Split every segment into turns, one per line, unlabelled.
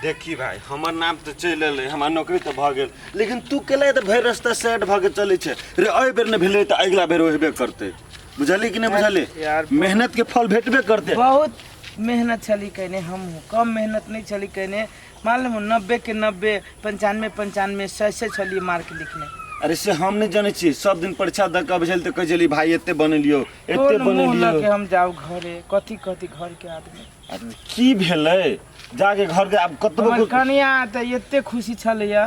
देखी भाई, हमर नाम तऽ चलि एलै, हमर नौकरी तऽ भऽ गेल, लेकिन तू केला तऽ भरि रास्ता सेट भऽ के चलै छै रे। एहि बेर नहि भेलै तऽ अगिला बेर हेबे करतै, बुझली कि नहि बुझली?
यार,
मेहनत के फल भेटबे करतै।
बहुत मेहनत छली कयने हमहूँ, कम मेहनत नहि छली कयने। मान लेबू 90 के 90, 95 95, 100 100 छलियै मार्क लिखने।
अरे से हम नहि जानै छियै, सब दिन परीक्षा दऽ के अबै छली तऽ कहै छली भाई एते बनेलियौ, एते
कोन मुँह लऽ
बनेलियौ।
के हम जाउ घरे? कथी कथी घरके आदमी?
अरे की भेलै जाके घर के आब कतबो
हमर कनिया तऽ एते खुशी छलैया,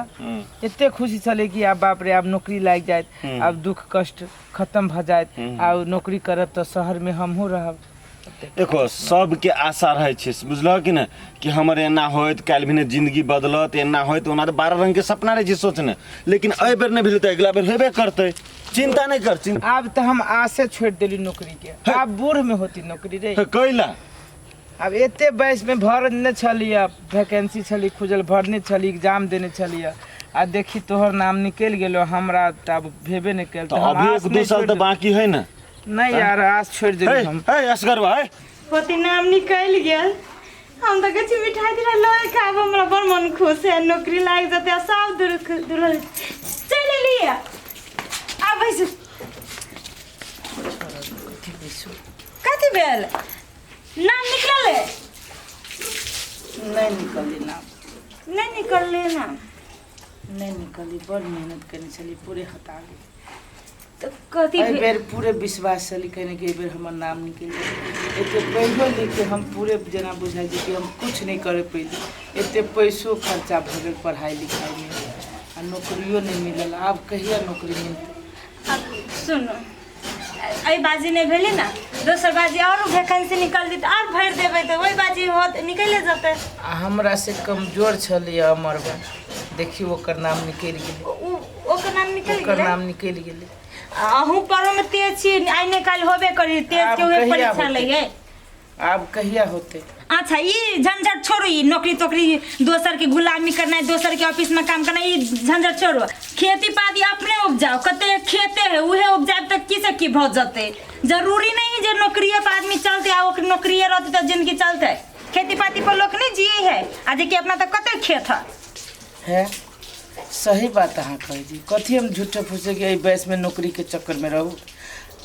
एते खुशी छलै कि आब बाप रे, आब नौकरी लागि जायत, आब दुख कष्ट खत्म भऽ जायत, आब नौकरी करब तऽ शहरमे हमहूँ रहब।
देखो, सबके आशा रहै छै, बुझलह कि नहि, कि हमर एना होयत, काल्हि भेने जिंदगी बदलत, एना होयत ओना, तऽ 12 रंग के सपना रहै छै सोचने। लेकिन एहि बेर नहि भेलै तऽ अगिला बेर हेबे करतै, चिंता नहि कर, चिंता।
आब तऽ हम आशे छोड़ि देली नौकरी के, आब बूढ़ में होती नौकरी रे।
कैला?
आब एते बयस में भरने छलियै, वैकेंसी छली खुजल, भरने छली, एग्जाम देने छलियै, आ देखी तोहर नाम निकलि गेलो, हमरा तऽ आब भेबे नहि कयल।
तऽ
हम
अभी
आस
एक दू
नहि
साल
छोड़ि
तऽ बाकी है ने।
नहीं यार, आस छोड़ि देली
हे
हम।
हे असगरवा हे।
पति नाम निकलि गेल, हम तऽ कहै छी मिठाई तिठाई लऽ खायब, हमरा बड़ मन खुश है, नौकरी लागि जेतै आ सब दुख दूर हो जेतै। चलि एलियै, आब बैसू। कथी भेल? नाम निकललै?
नहि निकलली नाम।
नहि निकललै नाम?
नहि निकलली। बड़ मेहनत केने छली, पूरे हता गेली।
तऽ कथी
एहि बेर पूरे विश्वास छली कने कि एहि बेर हमर नाम निकलि जायत। एते पढ़ियो लिख के हम पूरे जेना बुझाइ छै कि हम किछु नहि करे पैली। एते पैसो खर्चा भऽ गेल पढ़ाइ लिखाइमे आ नौकरियो नहि मिलल। आब कहिया नौकरी मिलतै?
आब सुनू, एहि बाजी नहि भेलै ने, दोसर बाजी आओर वैकेंसी निकल जेतै, आओर भरि देबै तऽ ओहि बाजी होत, निकले जेतै।
आ हमरा से कमजोर छलै अमरबा, देखियौ ओकर नाम निकलि गेलै।
ओकर नाम निकलि
ओकर
गेलै?
नाम निकलि गेलै।
आ अहूँ पढ़ोमे तेज छी, आइ नहि काल्हि होबे करी तेज।
आब
के उहे
कहिया
परीक्षा
होतै?
लैयै।
आब कहिया होतै?
अच्छा, ई झंझट छोड़ू, ई नौकरी तोकरी, दोसर के गुलामी करनाइ, दोसर के ऑफिस में काम करनाइ, ई झंझट छोड़ू। खेती पाती अपने उपजाओ, कते खेते है उहे उपजाब तऽ की से की भऽ जतै। जरूरी नहीं है जे नौकरिए पर आदमी चलते आ ओकर नौकरिए रहतै तऽ जिंदगी चलते। खेती पाती पर लोक नहीं जिए है, आ जे कि अपना तऽ कते खेत है।
है, सही बात अहाँ कहै छी। कथी हम झूठे फूसे के एहि वयसमे नौकरीके चक्करमे रहू?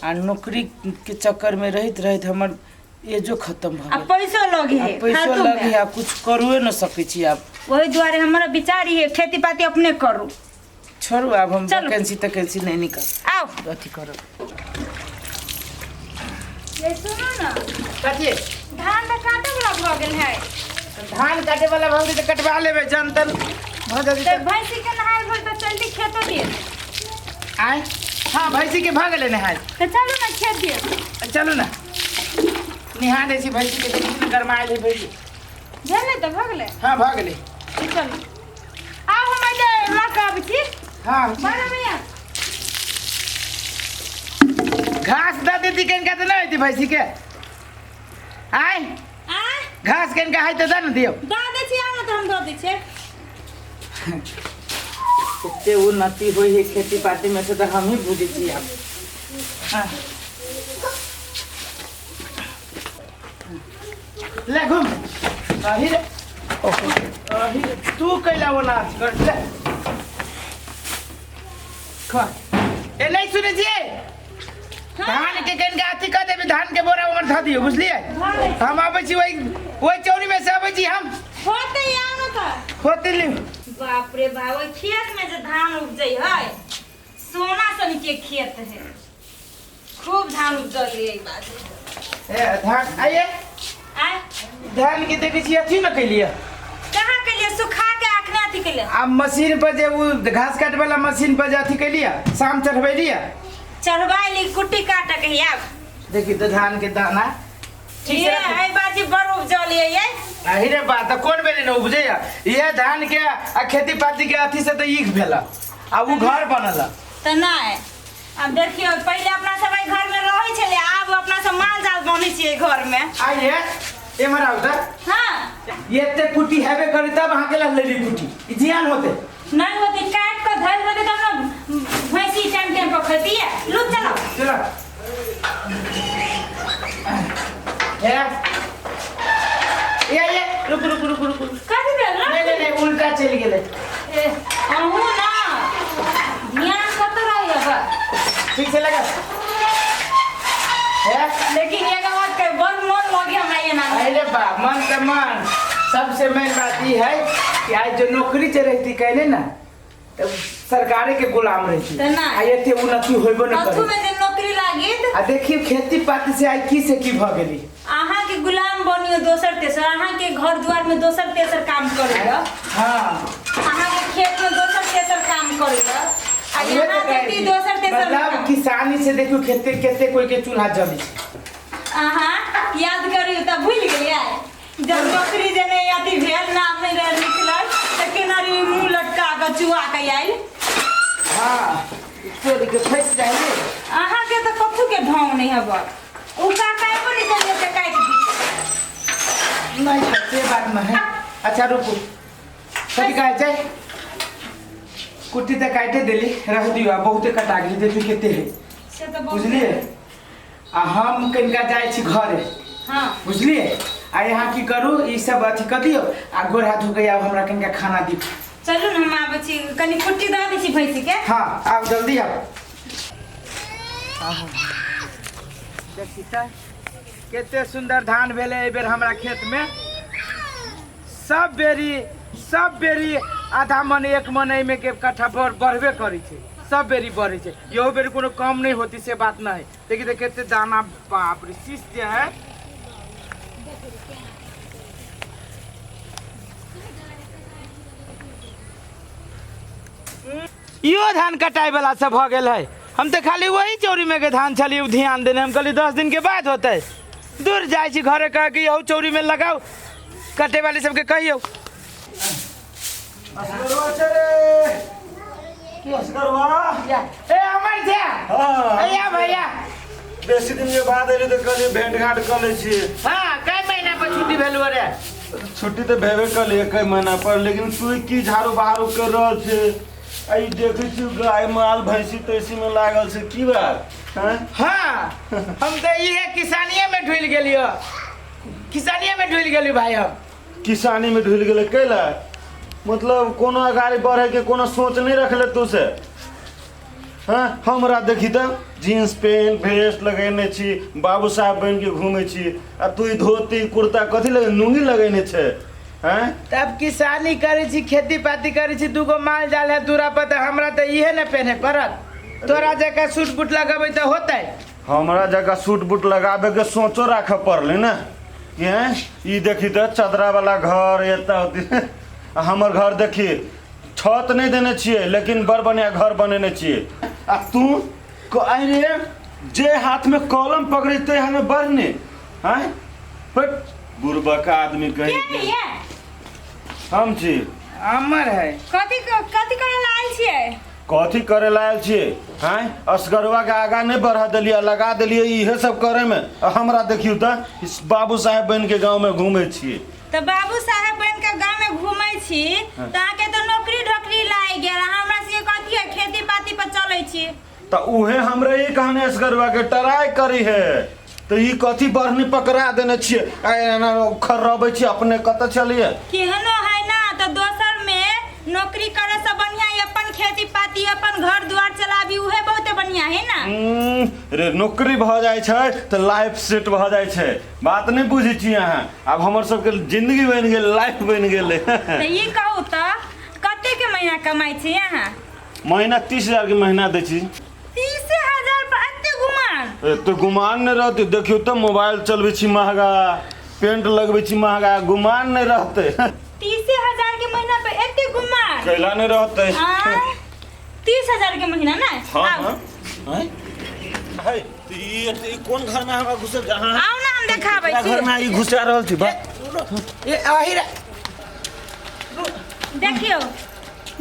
आ नौकरीके चक्करमे रहैत रहैत हमर एजो खत्म भऽ
आ
गेल।
पैसो लगे
आ
है
पैसो
फालतू
लगे
में।
है, आ कुछ करुए न सकै छी आब।
वही दुआरे हमरा विचार ई है, खेती पाती अपने करू।
छोड़ू, आब हम
चलू।
वैकेंसी तैकेंसी नहि निकाल
आउ।
अथी करब।
ये सुनू ने।
कथी?
धान तऽ काटे वाला भऽ गेल है।
धान काटे वाला भऽ गेलै तऽ कटवा लेबै, जन तन भऽ जेतै।
तऽ भैंसी के नहाय भेल तऽ चलती खेतो दिए।
आँय? हँ, भैंसी के भऽ गेलै नहाय।
तऽ चलू ने खेत दिए।
चलू ने, निहा दै छी भैंसी के। देखी ने, गरमायल है भैंसी।
भेलै तऽ भऽ गेलै।
हँ, भऽ गेलै।
तऽ चलू, आउ, हम एते लऽ कऽ आबै छी।
हँ।
बड़ा भैया।
घास दऽ देती कनिका तऽ नहि होती भैंसी के? आँय?
आ?
घास कनिका है तऽ दऽ ने दियौ।
दऽ दै छी, आउ ने तऽ हम दऽ दै छियै।
एते उन्नति होइ है खेती पातीमे से तऽ हमही बुझै छी आब। हाँ। ले घुम, अही रे, अही रे, तू कैला ओना कर? ले खा। ए, नहीं सुनै छियै? धान के कनिका अथी कऽ देबै, धान के बोरा ओमहर धऽ दियौ, बुझलियै? हम आबै छी, ओहि ओहि चौरी में से आबै छी हम।
होतै, आउ ने तऽ।
होते लियौ।
बाप रे बाप, ओहि खेत में जे धान उपजै है, सोना सन के खेत है, खूब धान उपजल है एहि बाजू।
ए धान आइए।
आय?
धान के देखै छी अथी न कैलियै?
कहाँ केलियै? सुखा के अखने अथी केलियै।
आ मशीन पर जे ओ घास काटे वाला मशीन पर जे अथी कैलियै, शाम चढ़बेलियै?
चढ़बाइली, कुट्टी काटऽ के है आब।
देखी तऽ धान के दाना ठीक से
ये
राखू।
एहि बाजी बड़ उपजल है ये।
अही रे बा, तऽ कोन बेले ने उपजैया इएह धान के आ खेती पाती के अथी से तऽ ईख भेल आ उ घर बनल।
तऽ नहि, आब देखियौ, पहिले अपना सब एहि घर में रहै छलै, आब अपना सब माल जाल बनै छियै एहि घर में।
आइए, एम्हर आउ तऽ।
हाँ।
एते कुट्टी हेबे करी तब अहाँके लग लेली कुट्टी, ई जियान होते?
नहीं होती, काट के धर होते तब ना भैंसी टाइम टाइम पर खैती है। लू चलो।
चलो। ए ये ये, रुक रुक रुक रुक।
कथी भेल रे?
नहीं। चलि गेलै।
ए, अहूँ ना ध्यान कतऽ रहैया बा?
ठीक छै लगा हे।
लेकिन एगो बात कह, बड़ मन लगे हमरा एना।
अरे बा, मन तऽ मन, सबसे मेन बात ई है कि आज जो नौकरी जे रहती कहले ना, तऽ सरकारे के गुलाम रहती
तऽ ना।
आ एते उन्नति होइबो न
कथू
करे।
में जे नौकरी लागित
आ देखियो खेती पाती से आइ की से की भऽ गेली।
अहाँ के गुलाम बनियो दोसर तेसर, अहाँ के घर द्वार में दोसर तेसर काम करैया।
हाँ।
अहाँ के खेत में दोसर तेसर काम करैया आ
इहे
यहाँ
तऽ कहै
खेती
छी।
दोसर तेसर
मतलब
काम।
किसानी से देखियो खेते केते कोई के चूल्हा जली छै।
अहाँ याद करियो तऽ भूलि गेलियै जब नौकरी जे नहि अथी भेल, नाम नहि रहल निकलल, तऽ केना रे मुँह लटका कऽ चुआ कऽ आयल।
हाँ, चोरी के फंसि जाइ रे।
अहाँके तऽ कथू के ढंग नहि हब, उ काका एबो नहि करियो तऽ काटि दितै।
नहीं तो से बात न है। अच्छा रुकू, कथी कहै छै? कुट्टी तऽ काटे देली, रह दियौ, आ बहुते कटा गेली, देखियौ कते है।
से तऽ बहुत।
बुझलियै? आ हम कनिका जाइ छी घरे।
हाँ।
बुझलियै? आ यहाँ की करू, ई सब अथी कऽ दियौ आ गोर हाथ धो के आब हमरा कनिका खाना दियौ।
चलू ने, हम आबै छी, कनि कुट्टी दऽ दै छी भैंसीके।
हाँ, आब जल्दी आब। देखी तऽ कते सुन्दर धान भेलै एहि बेर हमरा खेतमे। सब बेरी आधा मन एक मन एहिमे के कट्ठा बढ़बे करै छै, सब बेरी बढ़ै छै, इहो बेरी कोनो कम नहि होती से बात नहि है। देखी तऽ कते दाना, बाप रे, शीश जे है। इहो धान कटाई वाला सब भऽ गेल है। हम तऽ खाली वही चौरी में के धान छलियै ध्यान देने, हम कहली 10 दिन के बाद होतै। दूर जाइ छी घरे, कह कि यहू चौरी में लगाउ, कटे वाली सबके कहियौ।
असगरवा छै रे। की असगरवा?
ए अमर झा।
हाँ।
ए या भैया।
बेसी दिन के बाद एली तऽ कहलियै भेंट घाट कऽ लै छी।
हाँ, कई महीना पर छुट्टी भेल रे?
छुट्टी तऽ भेबे कलियै कई महीना पर, लेकिन तू की झाड़ू बहारू कर रहल छै? आ ई देखै छी गाय माल भैंसी तैसी में लागल छै, की बात? हैं?
हाँ, हम तऽ इहे किसानिये में ढुलि गेलियो, किसानिये में ढुलि गेलियो भाई हम।
किसानी में ढुलि गेलै कैला? मतलब कोनो अगाड़ी बढ़े के कोनो सोच नहीं रखले तू से? हाँ, हमरा देखी तऽ जीन्स पेंट भेस्ट लगेने छी, बाबू साहब बनि के घूमै छी, आ तू ई धोती कुर्ता कथी लगे नुंगी लगेने छै? हैं?
तब किसानी करै छी, खेती पाती करै छी, दूगो माल जाल है दूरा पर, तऽ हमरा तऽ इहे ने पहने पड़त। तोरा जकाँ सूट बूट लगेबै तऽ होतै?
हमरा जकाँ सूट बूट लगाबे के सोचो राखऽ पड़लै ने कि हैं। ई देखी तऽ चदरा वाला घर एतऽ होती, आ हमर घर देखी, छत नहि देने छियै लेकिन बड़ बढ़िया घर बनेने छियै। आ तू अरे जे हाथ में कलम पकड़े ते हाथ में बढ़ने हैं, बट बुड़बक आदमी कहीं
के
के।
ये?
हम छी।
अमर है।
कथी कथी करे ला आयल छियै?
कथी करे ला आयल छियै? हैं, असगरवा के आगा नहि बढ़ा देलियै, लगा देलियै इहे सब करे में। आ हमरा देखियौ तऽ इस बाबू साहेब बनि के गाँव में घूमै छियै।
तऽ बाबू साहेब बनि के गाँव में घूमै छी तऽ अहाँके तऽ नौकरी ढोकरी लागि गेल, अहाँ हमरा सबके कथी है, खेती पाती पर चलै छी।
तऽ उहे हमरे ई कहने असगरवा के ट्राई करी है, तऽ ई कथी बढ़नी पकड़ा देने छियै, आ एना खर्रबै छियै अपने कतऽ चलियै?
केहनो है ना तऽ दोसर में नौकरी करे से बढ़िया है अपन खेती पाती अपन घर द्वार चलाबी, उहे बहुते बढ़िया है ना।
रे नौकरी भऽ जाइ छै तऽ लाइफ सेट भऽ जाइ छै, बात नहि बुझै छी अहाँ। आब हमर सबके जिंदगी बनि गेल, लाइफ बनि गेलै।
तऽ ई कहू तऽ कते के महीना कमाइ छी अहाँ?
महीना 30,000 के महीना दै छी।
30,000 पर एते गुमान?
एते गुमान नहि रहतै? देखियौ तऽ मोबाइल चलबै छी महगा, पेंट लगबै छी महगा, गुमान नहि रहतै?
30,000 के महीना पे एते गुमान?
कैला नहि रहतै?
आँय, 30,000 के महीना ने?
हाँ।
आउ।
हाँ आँय? है, तऽ ई ई कोन घर में हमरा घुसल अहाँ?
आउ ने, हम देखाबै
केकरा
छी।
घर में ई घुसा रहल छी बा?
ए अही रे।
देखियौ,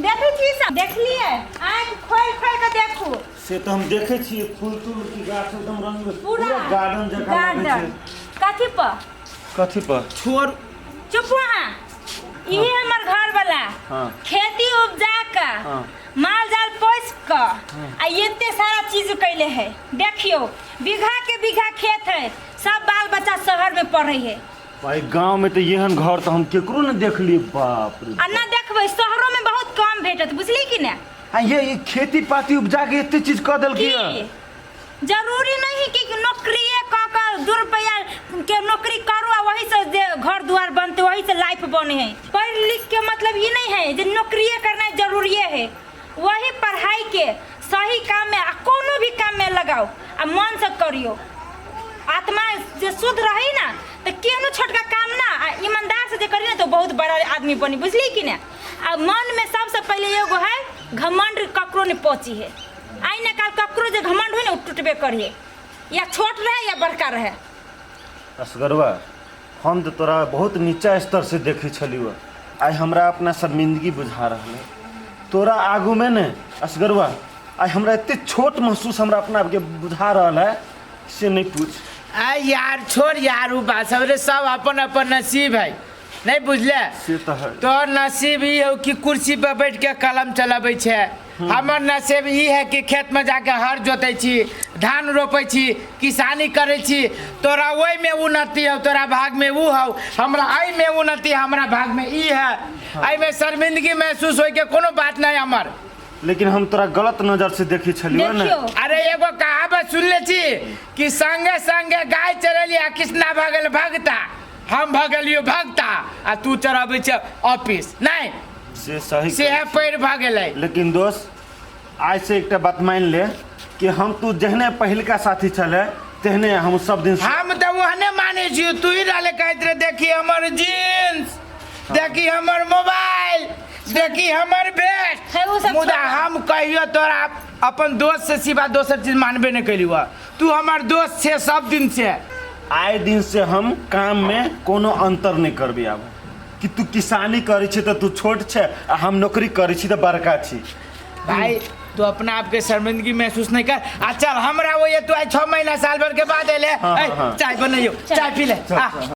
देखै छी सब देखलियै, आँखि खोलि खोलि कऽ देखू।
से तऽ हम देखै छियै, फूल तूल के गाछ एकदम रंग
पूरा
पूरा गार्डन जकाँ लगै
गार्डन
छै।
कथी पर?
कथी पर?
छोड़।
चुप अहाँ, इहे हमर घर वाला खेती उपजा कऽ माल जाल पोस कऽ आ एते सारा चीज कैले है। देखियौ, बीघा के बीघा खेत है, सब बाल बच्चा शहर में पढ़े है।
भाई गांव में तो एहन घर तो हम केकरो ने देखलिए, बाप रे।
आ ना देखबै, शहरों में बहुत कम भेटत, बुझली कि ने?
आ ये खेती पाती उपजा के एते चीज कऽ देलकै।
की जरूरी नहीं कि नौकरिए कऽ कऽ 2 रुपया के नौकरी करू आ वही से जे घर दुआर बनते, वही से लाइफ बने है। पढ़ लिख के मतलब ई नहीं है जे नौकरिए करना जरूरी है। वही पढ़ाई के सही काम में आ कोनो भी काम में लगाओ आ मन से करियो, आत्मा जे शुद्ध रही ना तो केहनो छोटका काम ना आ ईमानदार से जे करी ना तो बहुत बड़ा आदमी बनी, बुझली कि ने? आ मन में सबसे पहले एगो है घमंड, ककरो नहीं पहुँची है। आइ ने काल ककरो जे घमंड हो ने, ओ टूटबे करिए, या छोट रहे या बड़का रहे।
असगरवा, हम तो तोरा बहुत नीचा स्तर से देखै छलियौ, आइ हमरा अपना शर्मिंदगी बुझा रहल है तोरा आगू में ने। असगरवा, आइ हमरा एते छोट महसूस हमरा अपना आपके बुझा रहल है से नहीं पूछ।
आ यार छोड़ यार उ बात सब रे, सब अपन अपन नसीब है, नहीं बुझले?
से तो है।
तोहर नसीब ई हो कि कुर्सी पर बैठ के कलम चलाबै छै, हमर नसीब ई है कि खेत में जाके हर जोतै छी, धान रोपै छी, किसानी करै छी। तोरा ओहिमे उन्नति हौ, तोरा भाग में उ हौ, हमरा एहिमे उन्नति, हमरा भाग में ई है। एहिमे शर्मिंदगी महसूस होय के कोनो बात नहीं हमर।
लेकिन हम तोरा गलत नजर से देखै छलियौ ने।
देखियौ।
अरे एगो कहावत सुनले छी कि संगे संगे गाय चरेली आ कृष्णा भऽ गेल भगता, हम भऽ गेलियो भगता आ तू चढ़ाबै छै ऑफिस नहीं।
से सही
से
कहै छी।
पैर भऽ गेलै।
लेकिन दोस्त, आइ से एकटा बात मान ले कि हम तू जहने पहिलका साथी छले तेहने हम सब दिन से।
हम तऽ ओहने मानै छियौ, तू ही रहले कहैत रहे देखी हमर जीन्स, देखी हमर मोबाइल, देखी हमर
हे, उ
भेस्ट,
सब
मुदा
छोड़।
हम कहियो तोरा अपन दोस्त से सिवा दोसर चीज मानबे नहि केलियौ। तू हमर दोस्त छे सब दिन से।
आए दिन से हम काम में कोनो अंतर नहीं करबी आब कि तू किसानी करै छी तऽ तू छोट छै आ हम नौकरी करै छी तऽ बड़का छी।
भाई तू अपना आप के शर्मिंदगी महसूस नहीं कर। आ चल हमरा वो ये तू आइ 6 महीना साल भर के बाद एले।
हाँ,
ए,
हाँ।
चाय बनैयो, चाय पी ले।
चल,
आ।
चल।